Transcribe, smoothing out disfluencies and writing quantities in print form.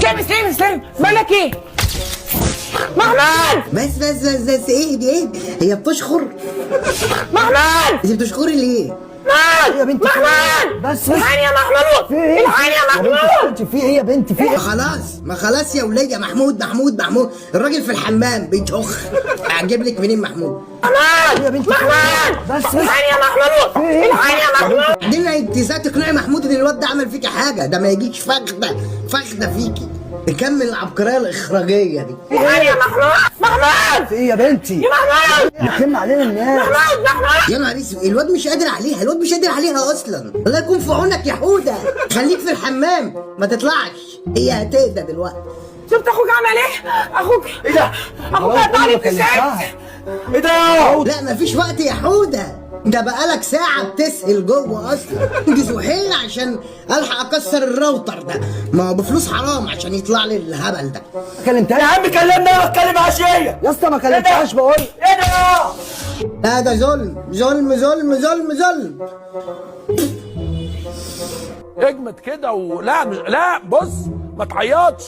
سلم سلم سلم، بقول لك ايه محمود. بس بس بس بس، اهدي اهدي، هي بتشخر. محمود، انت بتشخري ليه؟ محمود يا بنتي، محمود، بس بس. الحقني يا محمود، في ايه؟ الحقني يا محمود. انت في ايه يا بنتي؟ في ما ايه؟ خلاص، ما خلاص يا وليه. محمود محمود محمود، الراجل في الحمام بيتخ، اجيب لك منين محمود؟ محمود يا بنتي، محمود، بس بس. الحقني يا محمود، في ايه؟ الحقني يا محمود. بعدين انت ازاي تقنعي محمود ان الواد ده عمل فيكي حاجة؟ ده ما يجيش فخده فخده فيكي. نكمل العبقرية الاخراجيه دي. الحقني يا محمود، محمود، في ايه يا بنتي؟ يا محمود، يتم علينا الناس. محمود، محمود. يا نهار اسود، الواد مش قادر عليها، الواد مش قادر عليها اصلا. الله يكون في عونك يا حوده، خليك في الحمام ما تطلعش، هي هتهدى دلوقتي. شفت اخوك عمل ايه؟ اخوك ايه ده؟ اخوك قطع لي التيشيرت. ايه ده؟ لا مفيش وقت يا حوده، ده بقالك ساعة بتسهل جوه أصلا. انجز وحيل عشان ألحق أكسر الراوتر ده، ما هو بفلوس حرام عشان يطلع لي الهبل ده. كلمتهاش يا عم كلمني، انا بتكلم عشية. يا اسطى، ما كلمتهاش بقول. ايه ده؟ لا ده ظلم ظلم ظلم ظلم ظلم. اجمد كده ولا مش، لا بص ما تعيطش.